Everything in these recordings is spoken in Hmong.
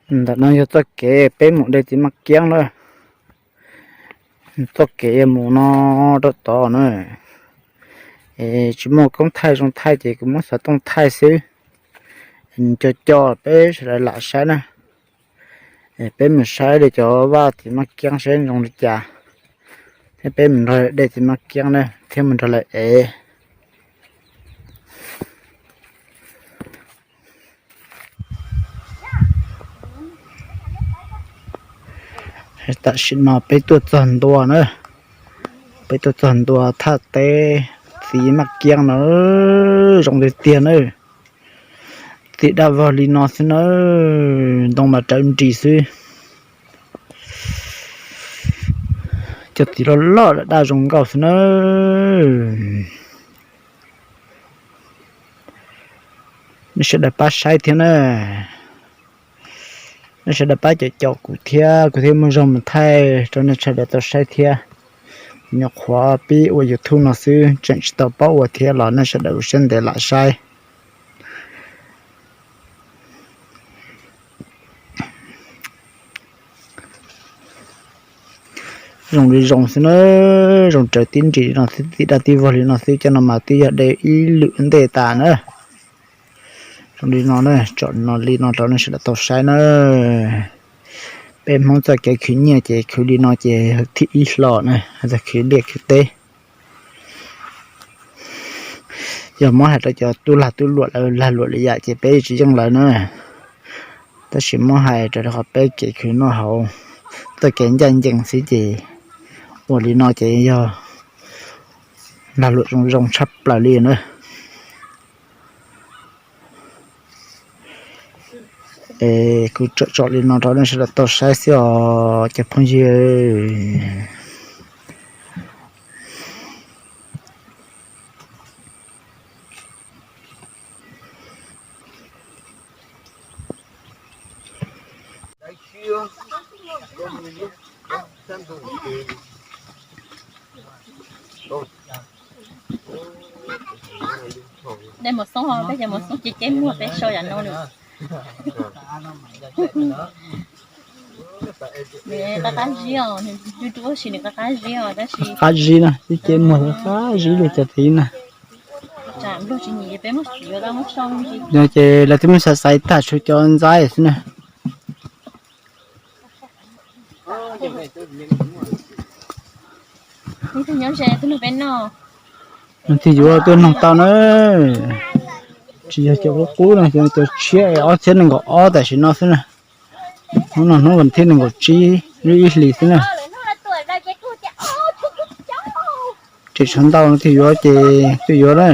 Ntawm no yog txoj kev peb mus de txiv maj kiab na. Txoj kev mus no rau tod na, es tsis muaj koob thaij zoo thaij ces kuv muab xov tooj thaij xwb. Es nws co co peb sawv daws lam saib na. Es peb mus saib de cov vaj txiv maj kiab saib zoo li cas, thiab peb mus nrog de txiv maj kiab na thiab mus nrog lawv ev. Tam sim no peb tuaj txog ntua na, peb tuaj txog ntua thaj teb txiv maj kiab no, zoo tiag tiag na. Txiv daj vog li no xwb na, ntoo mas rawv nris xwb. Cov txiv loj loj daj zoo nkauj xwb na. Nej sawv daws pab saib thiab na. Nej sawv daws pab caum caum kuv thiab, kuv thiaj muaj zog mus thaij rau nej sawv daws tau saib thiab. Kuv nyuam qhuav pib ua YouTube no xwb, tseem tsis tau paub ua thiab los nej sawv daws ua siab ntev lam saib. Zoo li zoo xwb na, zoo raws tib nris li no xwb, txiv daj tib vog li no xwb, cov no mas twb yog de ib lwm ntej tas na. Zoo li no na, tsom no li no rau nej sawv daws tau saib na. Peb Hmoob txoj kev khwv nyiaj ces khwv li no ces thib ib hlo na, hais txog khwv liaj khwv teb. Yog muab hais rau cov tub lag tub luam lawv lag luam li yam ces peb tsis yeej lawv na. Tab sis muab hais rau qhov peb kev khwv noj haus, txoj kev ncaj ncees xwb ces ua li no ces yog lag luam zoo zoo tshaj plaws li na. Es kuv tsom tsom li no rau nej sawv daws tau saib xwb os cov phooj ywg. Dej mos xoob, peb cov mos xoob ces ceb muag peb so yam no nws. Nws qab qab zib os, nws dub dub si nws qab qab zib os, tab sis qab zib na, ceb muag qab zib li cov tid na. Tsam nplog tsis nyiam ces peb muab txiv yuav tau muab so. Yog ces lawv twb muab xav xaiv tag tshuav cov ntxaib xwb na. Nws twb yuav tuaj noog tau na. Tsis yog cov qub qub no, cov tshiab ob txhiab nees nkaum ob tam sim no xwb na. Hnub no hnub vas thib nees nkaum tsib lub ib hlis xwb na. Tseem tshuav ntau no twb yuav ces twb yuav na.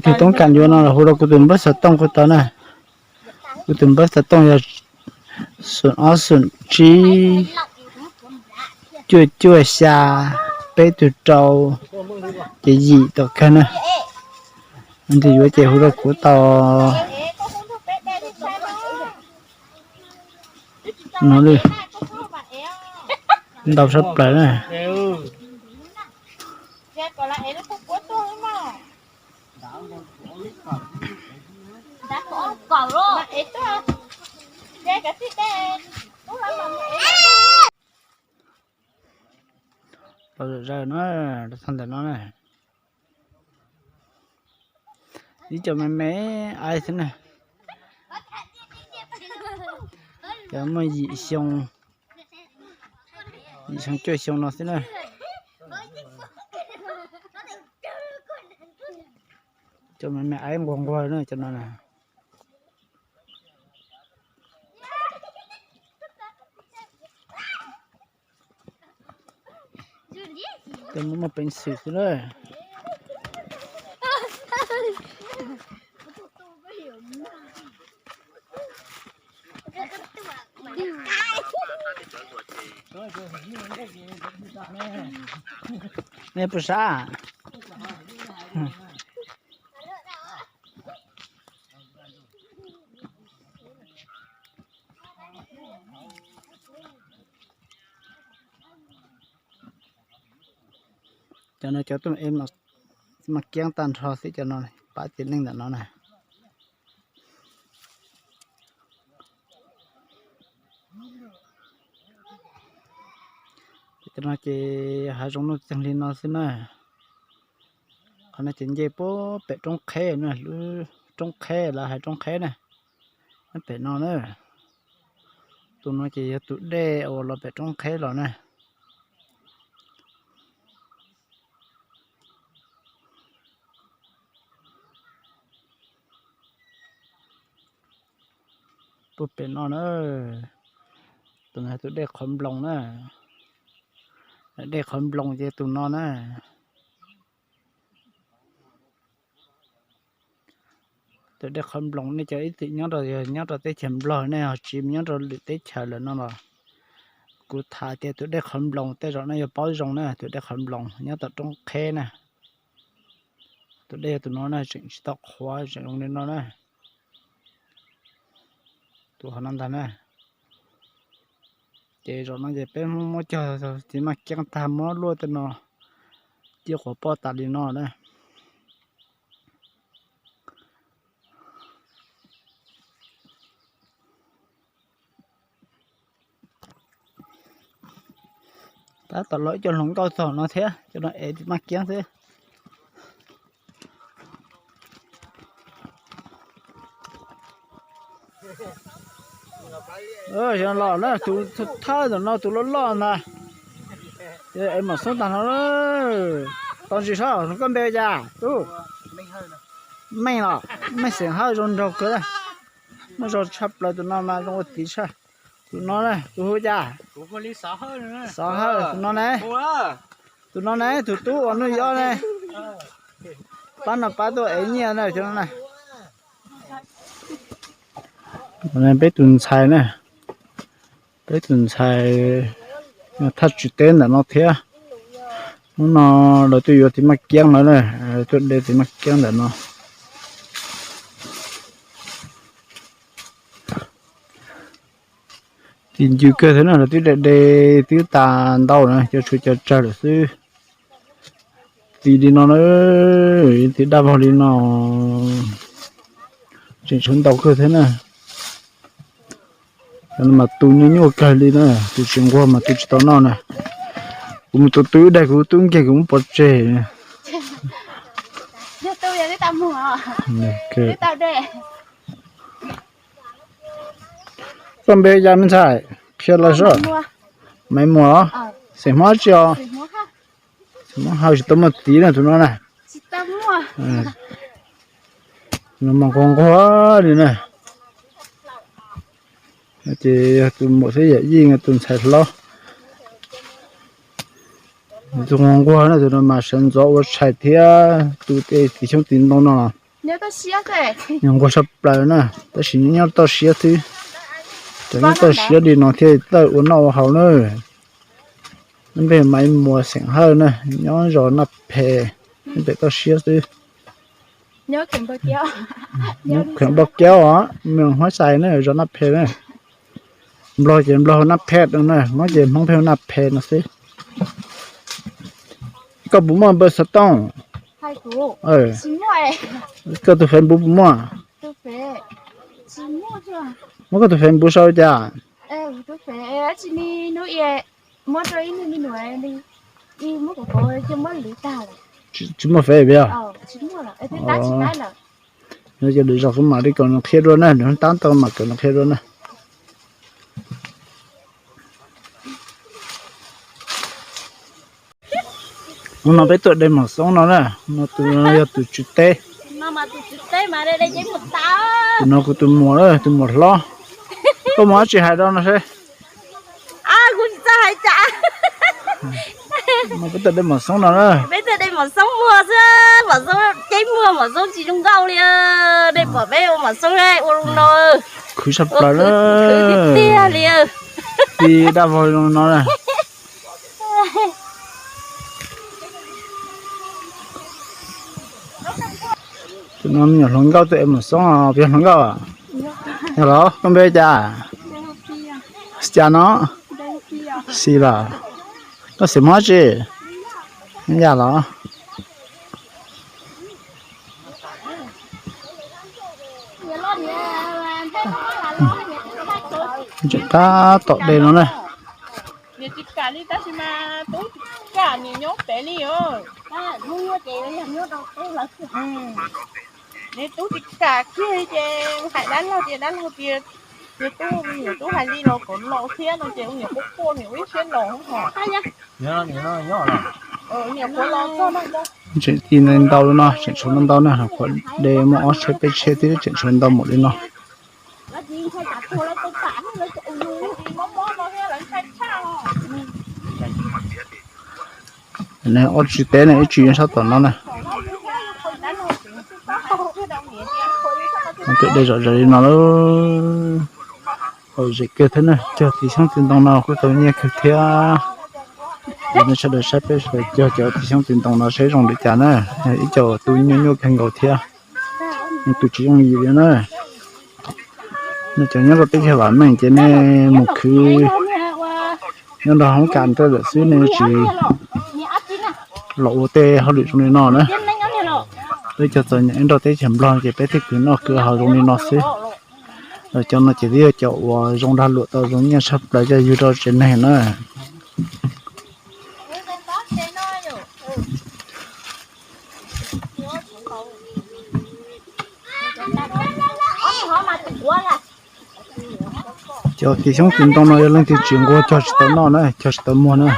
Tus toob kas yuav no los hu rau kuv tus npawb xov tooj kuj tau na. Kuv tus npawb xov tooj yog xoom ob xoom tsib cuaj cuaj xya peb tug rau ces yim tom kawg na. Tus yuav ces hu rau kuv tau no. Ntau sab plaws na. Los zom zaws no, rau txog ntawm no na. Ib co me me aib xwb na. Cov muaj yim xyoo, yim xyoo cuaj xyoo no xwb na. Cov me me aib nquag nquag na cov no na. Cov muaj peev xwm xwb na. Nej puas sab? Cov no cov tuaj em no, Txiv maj kiab tag nrho xwb cov no, pab txiv neej ntawm no na. Cov no ces hav zoov nuj txeeg li no xwb na. Qhov no ces nce puag pem roob qheb na, lub roob qheb lawv hais roob qheb na, nyob pem no na. Tus no ces yog tus dej uas los pem roob qheb los na. Puag pem no na, tus no tus dej qhov nploos na. Dej qhov nploos ces tus no na. Tus dej qhov nploos nej cov ib txwm nyob rau, yog nyob rau teb chaws Nplog nej ho tsis nyob rau lwm teb chaws lawm no los, kuv tham tias tus dej qhov nploos tej zaum nej yuav paub zoo na, tus dej qhov nploos nyob tom roob qheb na. Tus dej yog tus no na, tseem tsis tau qhuav, tseem zoo li no na. Tus hov no ntag na. Ces zaum no ces peb muab cog txiv maj kiab tag, muab luaj tej no cia quas poj tas li no na. Tab tom los ib co hluas nkauj txog no thiab, cov no ev txiv maj kiab xwb. Los na, tus thawj ntawm no tus loj loj ntag. Ev maum xoob tag no. Tau ntsis sab, koj npe cas tub? Meej los? Meej xeem Hawj zoo nraug kawg, muaj zog tshaj plaws, tus no mas zoo ua txiv tshaj. Tus no na, tus hu cas? Xov Hawj, tus no ne. Tus no ne, tus tub uas Nuj Yob ne. Pab no pab tuaj ev nyiaj na, cov no na. Peb tus ntxhais na, peb tus ntxhais thaj tswm teb ntawm no thiab. Hnub no lawv tuaj yuav txiv maj kiab lawm na, tuaj de txiv maj kiab ntawm no. Txiv ncw kawg thiab na, lawv twb de de twb tas ntau na, cov tshuav cov tsawg lawm xwb. Txiv li no na, txiv daj vog li no, tseem tshuav ntau kawg thiab na. Cov no mas tu nyuaj nyuaj kawg li na, tus tsis nquag mas tu tsis tau noj na. Kuv mus tus tub daig kuv tub nkiag kuv muab pov tseg. Koj npe cas me ntxhais? Qhia los soj. Maiv Muas. Xeem Hmoob tsi os? Xeem Hmoob Hawj, tsis tau muaj txiv na tus no na. Tus no mas nquag nquag li na. Ces yog tus muam xwb, yawm yij tus ntxhais hlob. Tus nquag nquag na, tus no mas sawv ntxov ua tshais thiab tu tej txiv xyoob txiv ntoo no. Nquag tshaj plaws na, tab sis nyob toj siab xwb. Cov nyob toj siab li no thiaj txawj ua noj ua haus na. Npe Maiv Muas xeem Hawj na, nyob zos Naj Phem, nyob pem toj siab xwb. Nyob kheem Npauj Kiaub os, me Huab Xais na, zos Naj Phem na. Nplog ces Nplog hu Naj Phem no na, Hmoob ces Hmoob pheej hu Naj Phem no xwb. Koj puas muaj npawb xov tooj? Koj tus Facebook puas muaj? Muab koj tus Facebook sau cas? Tsis muaj Facebook os. Yog ces lwm zaus kuv mam li kom nws qhia dua na, nws tab tau mam kom nws qhia dua na. Hnub no peb tuaj de maum xoob no na, no tus no yog tus tswv teb. Tus no kuv tus muam, tus muam hlob. Koj muaj dab tsi hais rau no seb. Kuv tsis txawj hais cas. No peb tuaj de maum xoob no na. Peb tuaj de maum xoob muag xwb, maum xoob ceb muag, maum xoob tsis zoo nkauj li. Nej pom peb ua maum xoob ua li no. Khwv tshaj plaws na. Tiag tiag li. Txiv daj vog zoo no na. Tus no me nyuam hluas nkauj tuaj ev maum xoob, puas yog hluas nkauj? Yog los, koj npe cas? Xi cas no? Xi los? Koj xeem Hmoob tsi? Yam los? Tseem tab tom de no na. Niam tsis kam li tab sis mas tub tsis kam niam nyob pem li os. Niam tub tsis kam kiag li ces hais dab laug ces dab laug tias, tias tub, niam tub hais li los kom los thiab no ces ua niam quaj quaj niam ua ib siab los hos. Tseem ti ntau ntau no, tseem tshuav ntau ntau na, qhuav de muaj ob tsheb peb tsheb thiab tseem tshuav ntau npaum li no. Ob tsis teb ne, ib tsis yeej sab tom no na. Twb de zom zaws li no lawm. Hauv zem kawg thiab na, cog tiv xyoob tiv ntoo no kuj tau nyiaj kawg thiab. Ces nej sawv daws saib peb sawv daws cog cov tiv xyoob tiv ntoo no saib zoo li cas na. Ib co tu nyuaj nyuaj kawg nkaus thiab, tu tsis yooj yim li na. Nej cov nyob rau teb chaws vam meej ces nej mus khwv nyob nrog hoob kas rau lawm xwb, nej tsis los ua tej hauj lwm zoo li no na. Peb cov txom nyem nyob rau teb chaws Nplog ces peb thiaj khwv noj khwv haus zoo li no xwb. Cov no ces twb yog cov uas zoo lag luam tau zoo nyiaj tshaj plaws coj yug rau tsev neeg na. Cov tiv xyoob tiv ntoo no yog leej twg tsis nquag cog tsis tau noj na, cog tsis tau muag na.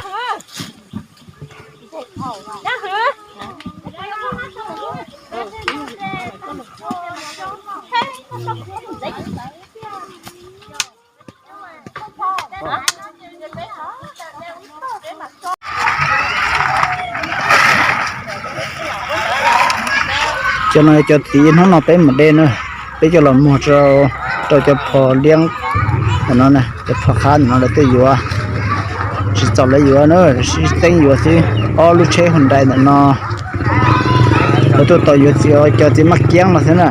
Cov no cov tiv hnub no peb mus de na, peb coj los muag rau, rau cov phom liab no, cov phom qhab no lawv tuaj yuav. Tsis txaus lawv yuav na, sib teeb yuav xwb. Ob lub tsheb Hyundai ntawm no lawv tuaj tos yuav txiv, cov txiv maj kiab no xwb na.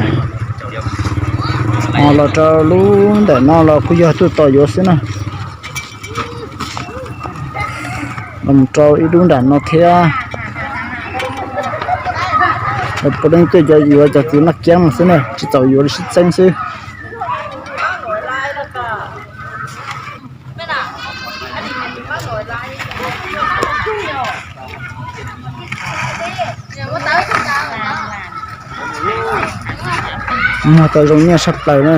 Ho los rau lub ntawm no los kuj yog tuaj tos yuav xwb na. Los rau ib lub nram no thiab. Lawv puav leej tuaj cov yuav cov txiv maj kiab no xwb na, tsis txaus yuav li, sib txeeb xwb. Muag tau zoo nyiaj tshaj plaws na.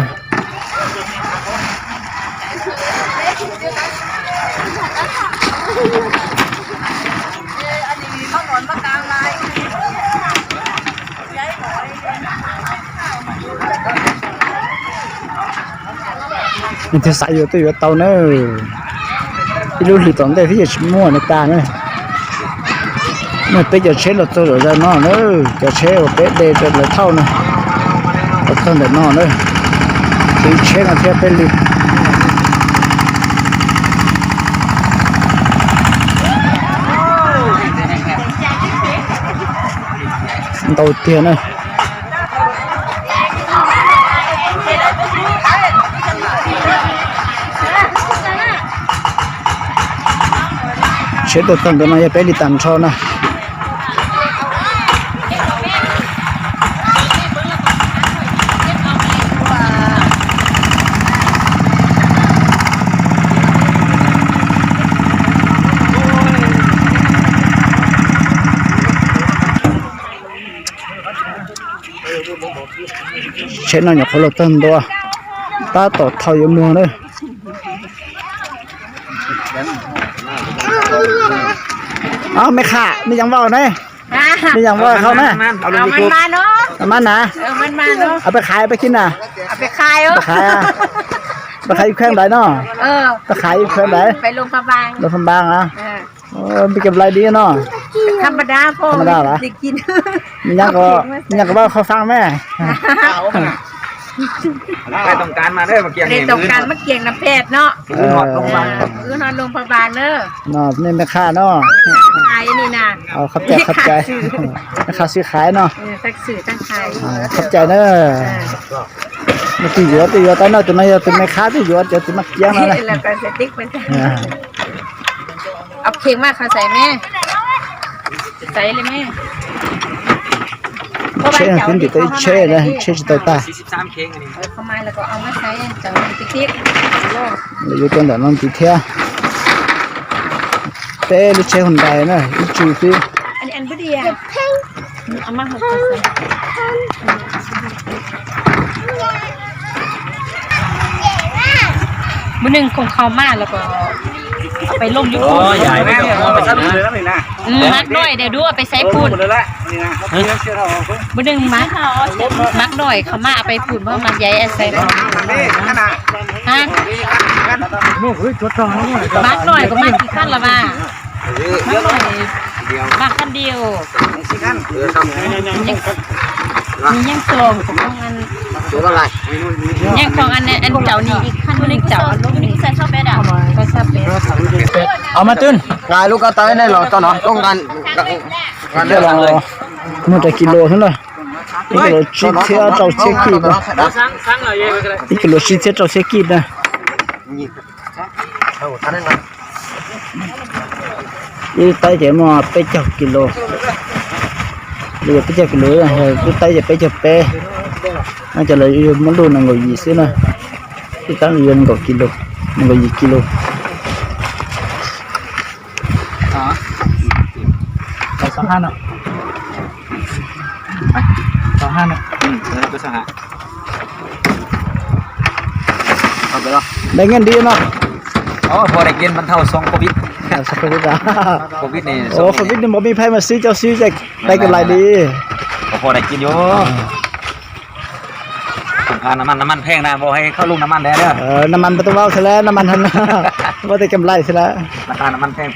Nws thiaj xav yuav twb yuav tau na. Ib lub hlis tom ntej thiab yeej tsis muaj li cas na. Muaj peb cov tsheb los txog zom zaws no na, cov tsheb uas peb de rau lawv thauj na, los txog ntawm no na. Tshuav ib tsheb no thiab peb li. Ntau tiag na. Tsheb tuaj txog ntawm no yog peb li tag nrho na. Tsheb no nyuam qhuav los txog ntua, tab tom thauj yuav muag na. Mej qha, mej yeej vaj ne, mej yeej vaj khau na. Maj na, peb qha peb khib na. Peb qha, peb qha ib khab ntawd no. Peb qha ib khab ntawd. Lub pha npaa, peb ke nplai dib no. Tham ma da lawm. Mej nyob ko vaj khau fab me. Nej mej qha no. Qhov cai, qhov cai. Mej qha sib qha no. Qhov cai na. Twb yuav, twb yuav tau no, tus no yog tus mej qha twb yuav cov txiv maj kiab no. Ok, mas qhov xaiv me. Xaiv li me. Tsheb no twb ntim tau ib tsheb, tsheb tsis tau tag. Lawv yuav rau ntawm no ntxiv thiab. Peb lub tsheb Hyundai na, ib tsug xwb. Mus neeg khoom khau maj los ko, peb looj li. Mab doj de dub peb saib pun. Mus neeg mab doj khau maj peb pun, mab yaiv saib. Mab doj kuv maj kis khaj los mas. Mab doj maj khaj diu. Nws yeej tog, nws yeej tog, nws caum nws ib khaj nws caum lub nws. Os mas twb nqa lub ko taw nej los tso no. Muag rau kis lus xwb na. Ib kis lus tsib txhiab rau txhiab kis na. Ib kis lus tsib txhiab rau txhiab kis na. Ib lub taib ces muaj peb caug kis lus. Lub peb caug kis lus, lub taib ces peb caug peb. No ces lawv muab luj nees nkaum yim xwb na. Ib taib yuav nees nkaum kis lus, nees nkaum yim kis lus. Daim nqe nti no. Ua daim kias bas thau xoo covid. Covid npaum me phaib mas xwb cov xwb, tais kam lais li. Ua daim kias yuav. Nam man, nam man pheej na, vau hais khauj lug nam man le. Nam man pas tau vau xwb le, nam man, vau tais kam lais xwb le. Nam man pheej.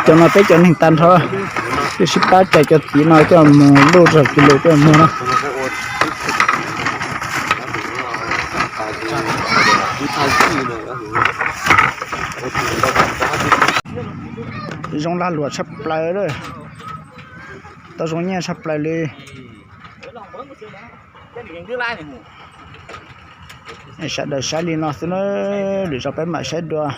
Cov no peb cov neeg tag nrho, twb sib pab cais cov txiv no coj mus luj rau kis lus coj mus no. Zoo lag luam tshaj plaws, tau zoo nyiaj tshaj plaws li. Sawv daws saib li no xwb na, lwm zaus peb mam saib dua.